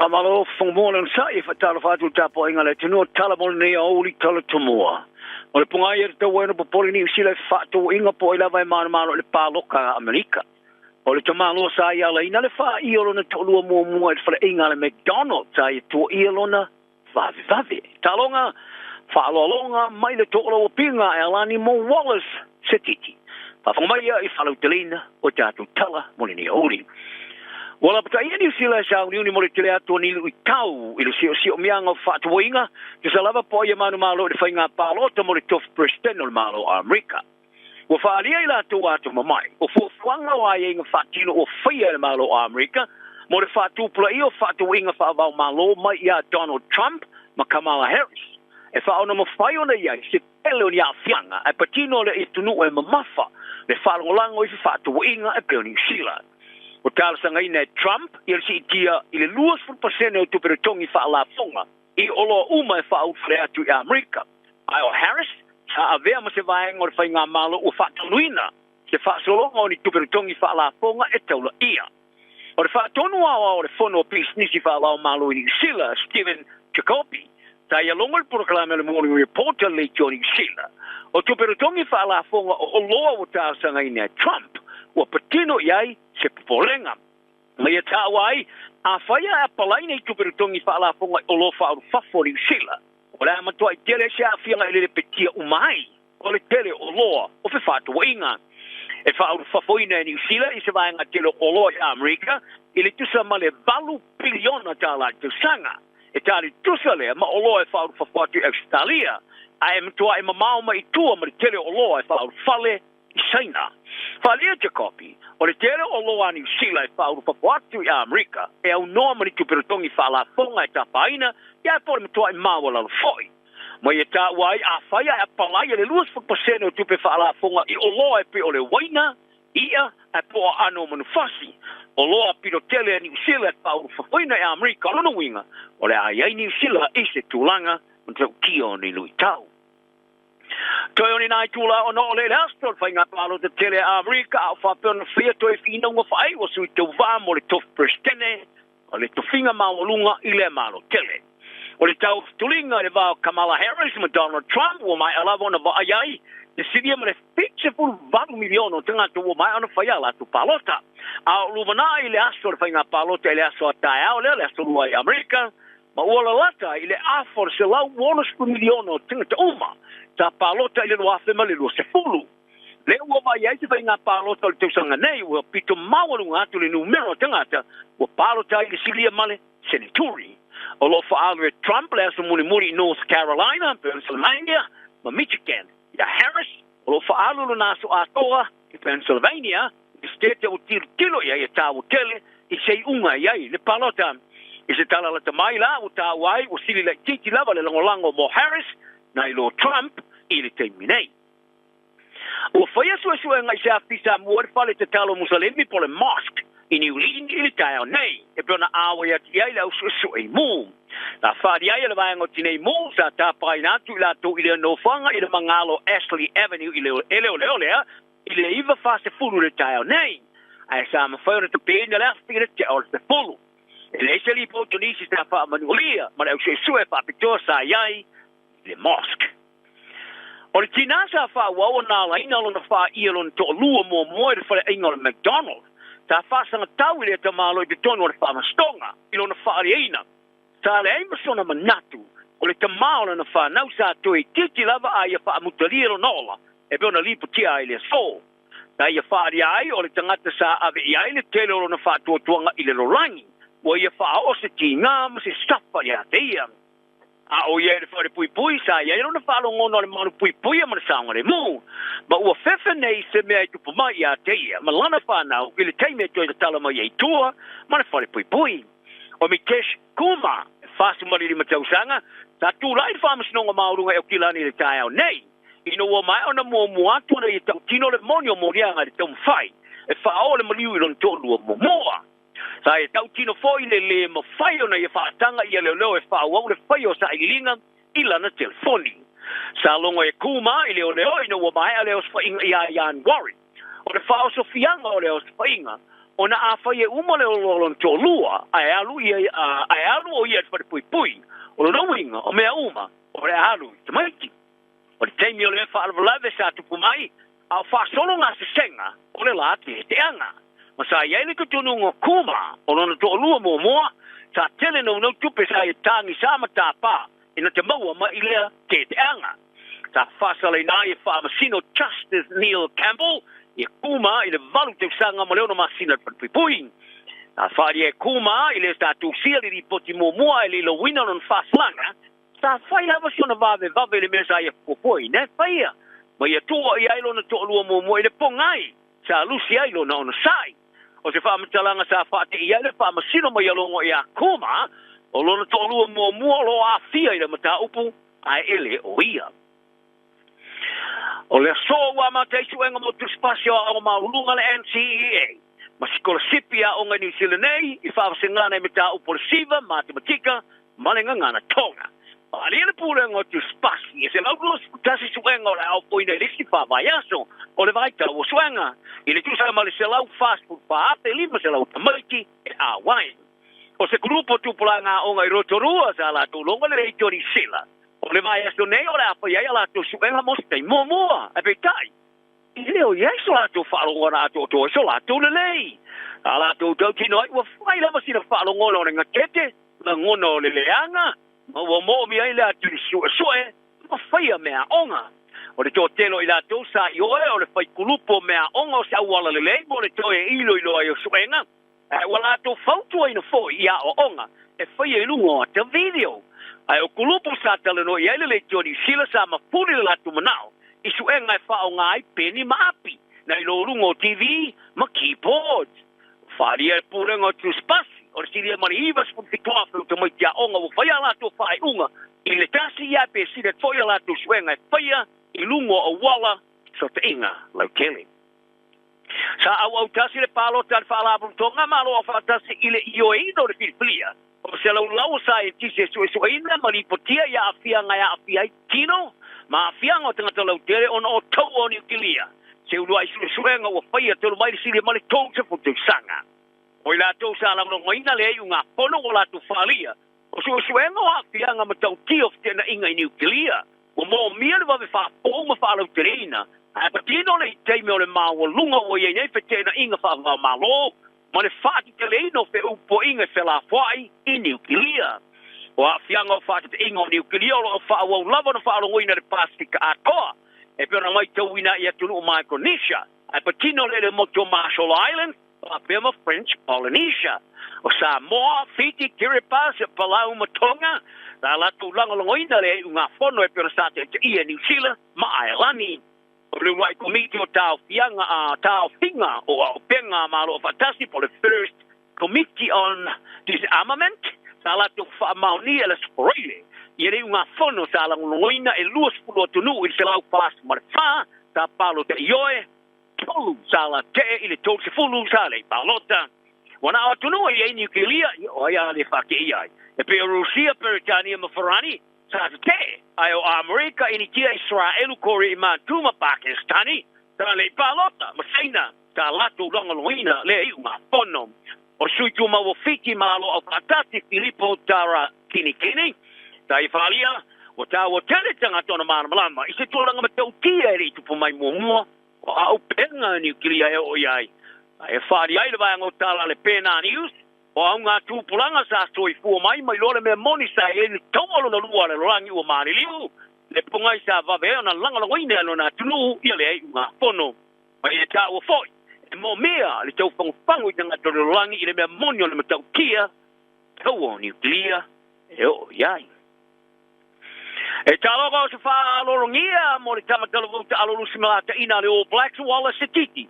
Faamalo fofoga le onosai e faatalofa atu i le tapuaiga a le atunuu, tala mo lenei aoauli tala tomua. O le pogaia e tatau ai ona popole Niu Sila i fefaatauaiga po o ai lava e manumalo i le paloka a Amerika. O le tamaloa sa ia alaina le faia o lona toalua muamua i le faleaiga a le McDonald sa ia tuuaia lona vavevave. Taaloga, faaaloaloga mai le toolauapiga e Alani mo Wallace se titi. Faafofoga mai ia i faalauteleina o tatou tala mo lenei aoauli. Ua lapataia Niu Sila e sauniuni mo le tele atu o ni luitau i le siosiomiaga o fefaatauaiga, tusa lava po o ai e manumalo i le faiga palota mo le tofi Peresetene o le Malo o Amerika. Ua faaalia i latou atomamai o fuafuaga o aiaiga faatino ua faia e le Malo o Amerika mo le faatupulaia o fefaatauaiga faava-o-Malo mai iā Donald Trump ma Kamala Harris e faaonomafai ona i ai se tele o ni aafiaga ae patino le atunuu e mamafa le faalagolago i fefaatauaiga e pei o Niu Sila. Ua talosagaina e Trump ia le siitia i le 20% o tupe totogi faalafoga i oloa uma e faaulufale atu i Amerika. Ae o Harris, sa avea ma se vaega o le faigamalo ua faataunuina se faasologa o ni tupe totogi faalafoga e taulaia. O le faatonu aoao o le Fono o Pisinisi Faavaomalo i Niu Sila, Stephen Jacoby, sa ia logo i le polokalame o le Morning Report a le Leitio o Niu Sila, o tupe totogi faalafoga o oloa ua talosagaina e Trump, ua patino i ai se popolega. Ma ia taua ai, afai ae apalai nei tupe totogi faalafoga i oloa faaulufafo o Niu Sila, o le a matuai tele ai se aafiaga i le lepetia uma ai o le tele o oloa o fefaatauaiga. E faaulufafoina e Niu Sila i se vaega tele o oloa i Amerika i le tusa ma le $8 piliona i le tausaga. E tali tusa lea ma oloa e faaulufafo atu i Ausetalia, ae e matuai mamao mai i tua ma le tele o oloa e faaulufale i Saina. Faaalia Jacobi, o le tele o oloa a Niu Sila e faaulufafo atu i Amerika e aunoa ma ni tupe totogi faalafoga e tapaina ia po o le matuai maualalo foi. Ma ia taua ai afai ae apalai le 20% o tupe faalafoga i oloa e pei o le uaina, i'a ae po o aano o manufasi, oloa pito tele a Niu Sila e faaulufafoina i Amerika. O lona uiga, o le a i ai Niu Sila i se tulaga matautia o nei luitau. Toe o ni nai tula ona o le le aso le faiga palota tele a Amerika a o faapea ona faia toe finauga faaiu a sui tauva mo le tofi Peresetene o le tofiga maualuga i lea Malo tele. O le tautuliga i le va o Kamala Harris ma Donald Trump ua maea lava ona vaai ai le silia ma le 78 miliona o tagata ua maea ona faia a latou palota. A o lumanai i le aso o le faiga palota i le aso a taeao lea, le aso lua i Amerika, ma ua lalata i le afa o le 160 miliona o tagata uma sa palota i le 2020. Lea ua vaai ai se faiga palota o le tausaga nei ua pito maualuga atu le numera o tagata ua palota ai i le silia ma le seneturi. O lo o faaalu e Trump le aso mulimuli i North Carolina, Pennsylvania ma Michigan. Ia Harris, o lo o faaalu lona aso atoa i Pennsylvania, i le state ua tilotilo i ai e taua tele i se iuga e i ai le palota. I se tala lata mai la ua taua ai ua sili laitiiti lava le lagolago mo Harris nai lo Trump i le taimi nei. Ua faia suesuega i se afisa mua i le fale tatalo Musalemi po o le mosque i Niu Lini i le taeao nei, e pei ona auai atu i ai le au suesue i mu. Sa faaali ai e le vaega o Tinei Mu sa tapaina atu i latou i lea nofoaga i le magalo Ashley Avenue i e leoleo lea i le 9:40 i le taeao nei, ae sa mafai ona tapeina le afi i le tea o le 10. E leai se lipoti o nisi sa faamanualia ma le au suesue faapitoa sa i ai i le mosque. O le tinā sa faaauau ona alaina lona faia lona toalua muamua i le faleaiga o le McDonald, sa faasagatau i lea tamaloa i totonu o le faamasinoga i lona faaliaina. Sa leai ma sona manatu o le tamā o lana fanau sa toe itiiti lava a ia faamutalia lona ola e pei ona lipotia ai le aso. Sa ia faaalia ai o le tagata sa ave i ai le tele o lona faatuatuaga i le lolagi, ua ia faaoo se tigā ma se safa ia te ia. A o ia i le fale puipui, sa i ai lona faalogona o le malu puipuia ma le saogalemu. Ma ua fefe nei se mea e tupu mai ia te ia ma lana fanau i le taimi e toe tatala mai ai i tua ma le fale puipui. O Mitesh Kumar, e 45 tausaga, sa tulai i le Faamasinoga Maualuga i Aukilani i le taeao nei, ina ua maea ona muamua atu ona ia tautino le moni o moliaga i le taumafai e faaoo le maliu i lona toalua muamua. Sa ia tautino foi le lē mafai ona ia faataga ia leoleo e faaauau le faia o sailiiliga i lana telefoni. Sa logo e Kumar i leoleo ina ua maea le osofaiga iā Ianuari. O le faaosofiaga o le osofaiga, Ona afai e uma le olo a lona toalua ae alu ia ae alu o ia i le falepuipui, o lona uiga o mea uma o le a alu i tamaiti. O le taimi o lea faalavelave sa tupu mai, a o faasolo gasesega o le la teeteaga. Ma sa i ai le tutunuga o Kuma, o lona toalua muamua, sa tele naunau tupe sa ia tagisa ma tapa ina te maua mai i lea teeteaga. Sa faasalaina ai e Faamasino Justice Neil Campbell ia Kuma i le 8 tausaga ma le 6 masina i le falepuipui. Sa faaalia e Kuma i le sa tusia le lipoti muamua ae le i lauina lona faasalaga, Sa fai lava si ona vavevave i le mea sa ia fuafuaina e faia, ma ia tua i ai lona toalua muamua i le pogai sa lusi ai lona onosai. O se faamatalaga sa faateia ai le faamasino mai a logo ia Kuma, o lona toalua muamua o lo o aafia i le mataupu, ae e le o ia. O le aso ua amata ai suega mo tusipasi o aoga maualuluga a le NCEA ma sikolasipi aoga i Niu Sila nei i faavasegana i mataupu o le siva, matematika ma le gagana Tonga. Faaalia le pulega o tusipasi e 121 suega o le a ofoina i le isi fa vaiaso o le vaitau o suega i le tusa ma le 144,500 tamaiti e auai. O se kulupu o tupulaga aoga i Rotorua sa latou logo le leitio Niu Sila. O le vaiaso nei o le a fai ai a latou suega mo se taimi muamua. Ae peitai, e le o i ai so latou faalogona atoatoa i so latou lelei. A latou tautino ai ua fai lava sina faalogona o le gatete, lagona o le leaga, ma ua moomia ai le atili suesue ma faia meaaoga. O le toatele o i latou sa ioe o le fai kulupu o meaaoga o se auala lelei mo le toe iloilo ai o suega, Ae ua latou fautuaina foi i aoaoga e faia i luga o ata video. Ae o kulupu sa talanoa i ai le leitio Niu Sila sa mafuli le latou manao i suega e faaaoga ai peni ma api nai lo luga o TV ma keyboards. Ua faaalia e le Pulega o Tusipasi o le silia ma le 97,000 o tamaiti aoga ua fai a latou faaiuga i le tasi ia pe sili atu foi a latou suega e faia i luga o auala fesootaiga lautele. Sa auautasi le palota a le Faalapotopotoga Malo Aufaatasi i le ioeina o le filifilia o se laulau o saienitisi e suesueina ma lipotia i aafiaga e aafia ai tino ma aafiaga o tagata lautele ona o taua o niukilia se uluai suesuega ua faia talu mai le silia ma le 30 tausaga. O i latou sa lagolagoina le iugafono ua latou faaalia o suesuega o aafiaga matautia o feteenaiga i niukilia Ua moomia le vave faapou ma faalauteleina, ae patino le i taimi o le maualuga ua i ai nei feteenaiga faava-o-Malo ma le faateteleina o feʻupoiga e felafoai i niukilia. O aafiaga o faateteiga o niukilia o lo o faaauau lava ona faalogoina i le Pasefika atoa, e pei ona maitauina i atunuu Micronesia, ae patino le le motu o Marshall Islands faapea ma French Polynesia. O Samoa, Fiti, Kiribati, Palau ma Tonga, sa latou lagolagoina le iugafono e pei ona sa taitaia e Niu Sila ma Aelani. O le uluai komiti o taofiaga a taofiga o Auupega a Malo Afaatasi po o le First Committee on Disarmament sa latou faamaonia e le Aso Faraile ia le iugafono sa lagolagoina e 20 atunuu i le 144 sa palota ioe tolu sa latee i le 30 sa le i palota. Ua na o atunuu e i ai niukilia, ia o ai a le faateia ai? E pei o Rusia, Peretania ma Farani sa tetee, ae o Amerika, Initia, Isaraelu, Korea i Matu ma Pakistani sa le i palota, ma Saina sa latou lagolagoina lea iugafono. O le sui tumau o Fiti Malo Aufaatasi Filipo Tara Kinikini sa ia faaalia, ua taua tele tagata ona malamalama i se tulaga matautia e le i tupu mai muamua o auupega niukilia e oo i ai, a e faaalia ai le vaega o tala a le Pena News, o auga tupulaga sa soifua mai mai loa le mea moni sa i ai le taua lona lua a le lalolagi ua maliliu, le pogai sa vave ai ona lagolagoina e lona atunuu ia le iugafono. Ma ia taua foi, e moomia le taufagofago i tagata o le lalolagi i le mea moni o le matautia taua o niukilia e oo i ai. E taloka o se faalologia mo le tama talavou taalo lusi malataina a le All Blacks Wallace Sititi.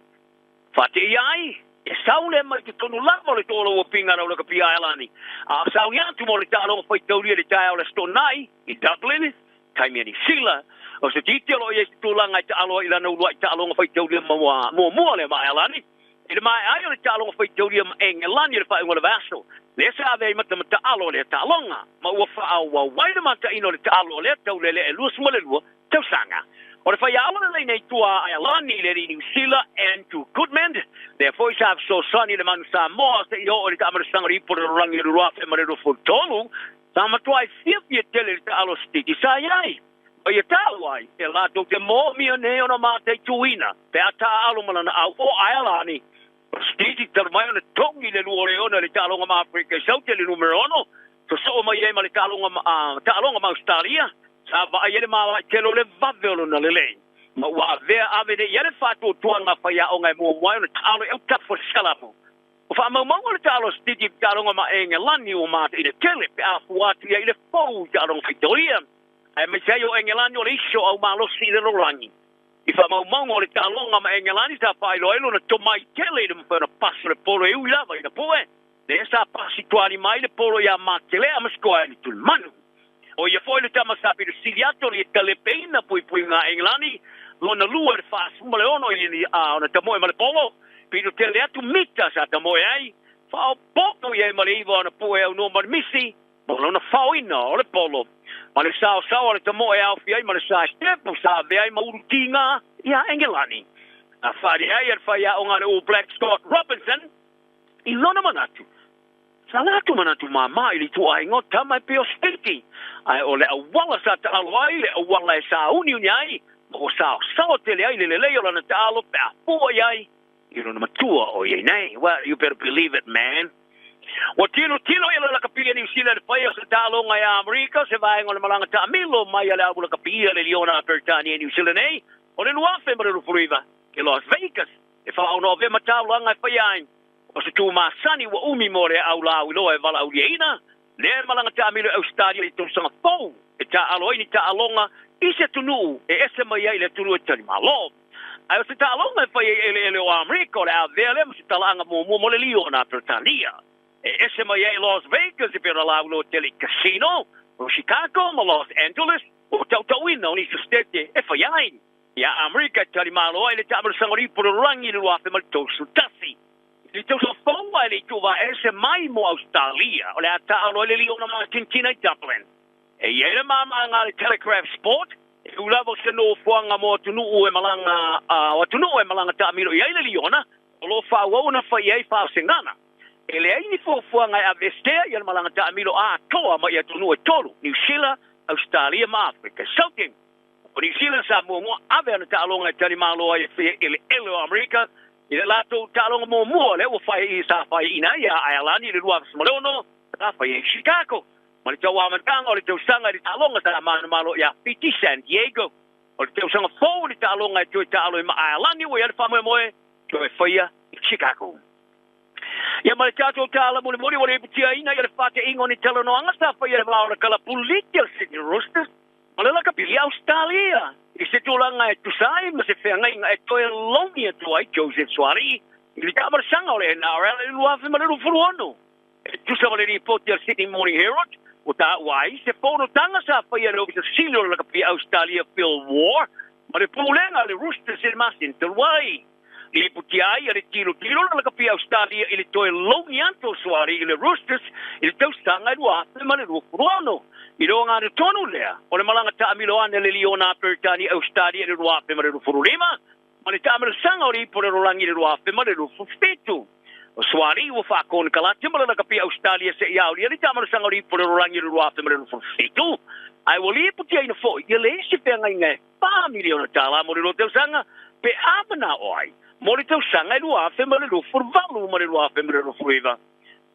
Faateia ai, e sau lea mai totonu lava o le toalaua pinga lau lakapi Aelani, a o sauni atu mo le taaloga faitaulia i le taeao o le Aso Toonai i Dublin, taimi a Niu Sila. O Sititi o lo o i ai se tulaga e taalo ai i lana uluai taaloga faitaulia muamua lea ma Aelani. I le maea ai o le taaloga faitaulia ma Engelani i le faaiuga o le vaiaso, lea sa ave ai matamataalo o lea taaloga, ma ua faaauau ai le mataina o le taalo o lea taulele e 22 tausaga. O le faiaoga lelei nei tua a Ailani i le alii Niu Sila Andrew Goodman, lea foi sa fesoasoani i le Manu Samoa seia oo i le taamalosaga o le Ipu o le Lalolagi i le 2023, sa matuai fiafia tele i le taalo a Setiti sa i ai. Ma ia tau ai e latou te moomia nei ona mataituina pe a taaalo ma lana au o Ailani. O Setiti talu mai ona togi i le 2-6 i le taaloga ma Afrika i Saute i le numera 6, sosoo mai ai ma le taaloga ma Ausetalia, sa vaai ai le malae tele o le vave o lona lelei, ma ua avea ave nei i ai le faatuatuaga a faiaoga e muamua ai ona taalo i autafa o le sikalamo. O faamaumauga o le taalo a Setiti i le taaloga ma Engelani ua mataina tele pe a fua atu i ai i le fou i taaloga faitaulia, aemaise ai o Engelani o le iso au malosi i le lalolagi. I faamaumauga o le taaloga ma Engelani sa faailoa ai lona tomai tele i le mafai ona pasi o le polo e ui lava ina pue, lea sa pasi tualima ai le polo ia Matelea ma sikoa ai le tulimanu. O ia foi le tama sa pito sili atu o le talepeina puipuiga a Engelani lona lua i le 46 i ona tamoe ma le polo, pito tele atu mita sa tamoe ai, faaopoopo i ai ma le 9 ona pue aunoa ma le misi ma lona faoina o le polo. Ma le saosao a le tamoe e aofia ai ma le sa stepu sa avea ai ma ulu tiga ia Engelani. Na faalia ai e le faiaoga a le All Blacks Scott Robinson i lona manatu, Sa latou manatu māmā i le ituaiga o tama e pei o Spiti, ae o le auala sa taalo ai, le auala e sāuniuni ai, ma ua saosao tele ai le lelei o lana taalo pe a fua i ai i lona matua o i ai nei. Well, you better believe it, man. Ua tilotilo ia le lakapi a Niu Sila i le fai o se taaloga i Amerika, se vaega o le malaga taamilo mai a le au lakapi a le Liona a Peretania i Niu Sila nei, o le 2029 i Las Vegas, e faaono-avea ma taulaga e faia ai. O se tū masani ua umi mo le au lauiloa e valaauliaina, lea e malaga taamilo i Ausetalia i tausaga fou e taaalo ai ni taaloga i se atunuu e ese mai ai i le atunuu e talimalo. Ae o se taaloga e fai ai eleele o Amerika o le avea lea ma se talaaga muamua mo le Liona a Peretania. E ese mai ai Las Vegas e pei ona lauiloa tele i casino o Chicago ma Los Angeles o tautauina o nisi o setete e fai ai. Ia Amerika e talimalo ai le taamalosaga o le ipu o le lalolagi i le 2031. I le tausaga fou ae le i tuuvaese mai mo Ausetalia, o le a taaalo ai le Liona ma Argentina i Dublin. E i ai le mamaaga a le Telegraph Sport, e ui lava o se nofoaga mo atunuu e malaga o atunuu e malaga taamilo i ai le Liona, o lo o faaauau ona fai i ai faasegana. E leai ni fuafuaga e aveesea ia le malaga taamilo atoa mai atunuu e tolu, Niu Sila, Ausetalia ma Afrika. Southern. O Niu Sila sa muamua ave ana taaloga e talimalo ai e faia eleele o Amerika i le latou taaloga muamua lea ua fai i sa faiaina ai ia Aealani i le 2006 sa faia i Chicago ma le tauamataga o le tausaga i le taaloga sa manumalo ia Fiti San Diego. O le tausaga fou i le taaloga e toe taalo ai ma Aealani ua i ai le faamoemoe toe faia i Chicago. Ia ma le tatou tala mulimuli ua liputiaina ia le faate'iga o ni talanoaga sa faia i le va o le kalapuliti a le Sydney Roosters ma le lakapi i Ausetalia i se tulaga e tusa ai ma se feagaiga e toe logi atu ai Joseph Suaalii i le taamalosaga o le NRL i le 2026. E tusa ma le lipoti a le Sydney Morning Herald, ua taua ai se fonotaga sa faia e le Ofisa Sili o le lakapi Ausetalia Phil Waugh ma le Pulega a le Roosters i le masina talu ai. Lipotia ai a le tilotilo le lakapi Ausetalia i le toe logi atu o Suaalii i le Roosters i le tausaga e 2026. I le ogaga tonu lea o le malaga taamilo ane a le Liona a Peretania i Ausetalia i le 2025 ma le taamilosaga o le Ipu o le Lalolagi i le 2027. O Suaalii ua faakonekarate ma le lakapi Ausetalia seia aolia le taamilosaga o le Ipu o le Lalolagi i le 2027, ae ua lipotiaina foi ia le isi feagaiga e $4 miliona mo le lua tausaga pe a manao ai mo le tausaga e 2028 ma le 2029.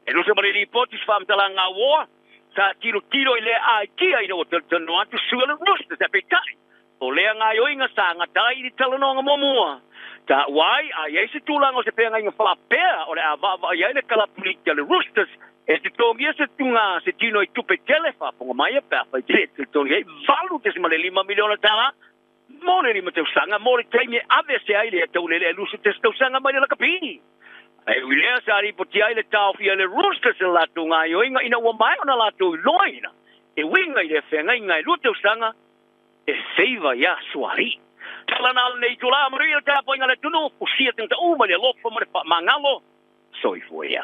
E tusa ma le lipoti se faamatalaga a Waugh, sa tilotilo i lea aitia ina ua talanoa atu sui o le Roosters ae peitai, o lea gaoioiga sa gata ai i le talanoaga muamua. Taua ai, a i ai se tulaga o se feagaiga faapea o le a vaavaai ai le kalapuliti a le Roosters e totogia se tuga se tino i tupe tele faafofoga mai pe afai te le totogi ai $8.5 miliona mo le 5 tausaga mo le taimi e ave ese ai le taulele e 20 tausaga mai le lakapi. Ae ui lea sa lipotia ai le taofia le Roosters i le latou gaoioiga ina ua maea ona latou iloaina e uiga i le feagaiga e 2 tausaga e feiva iā Suaalii. Tala na lenei itulā, manuia le tapuaiga a le atunuu, fusia tagata uma i le alofa ma le faamagalo. Soifua ia.